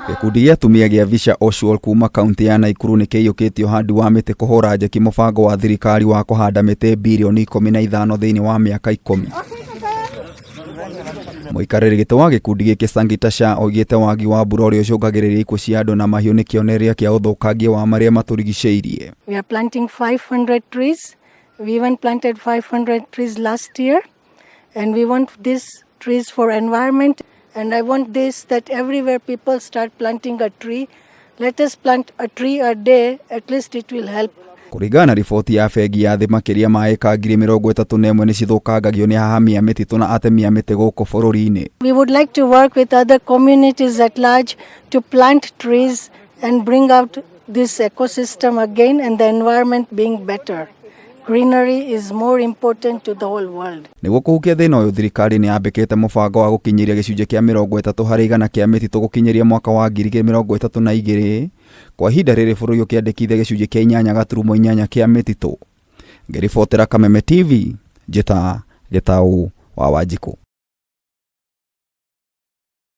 Gĩkundi gĩa atumia gĩa Visha Oshuol kuma kaunti ya Naikuru nĩ kĩiyũkĩtie ũhandi wa mĩtĩ kũhũra njeki mũbango wa thirikari wa kũhanda mĩtĩ birioni 15 thĩinĩ wa mĩaka 10. Mũikarĩri gĩtĩ wa gĩkundi gĩkĩ Sangita Shah oigĩte wagi wa mbura ũrĩa ũcũngagĩrĩria ikuũ cia andũ na mahiũ nĩ kĩonereria kĩa ũthũkangia wa marĩa matũrigicĩirie. We are planting 500 trees. We even planted 500 trees last year and we want these trees for environment and I want this that everywhere people start planting a tree. Let us plant a tree a day, at least it will help. Kũringana na riboti ya bengi ya thĩ makĩria ma ĩka 31,000 nĩ cithũkangagio nĩ ahamia mĩtitũ na atemi a mĩtĩ gũkũ bũrũri-inĩ. We would like to work with other communities at large to plant trees and bring out this ecosystem again and the environment being better. Greenery is more important to the whole world. Nĩguo kũhukia thĩna ũyũ thirikari nĩ yambĩkĩte mũbango wa gũkinyĩria gĩcunjĩ kĩa 30% kĩa mĩtitũ gũkinyĩria mwaka wa 2032. Kwa ihinda rĩrĩ bũrũri ũkĩandĩkithia gĩcunjĩ kĩa 8.8 kĩa mĩtitũ. Ngĩribotera Kameme TV, njĩta Gĩtaũ wa Wanjikũ.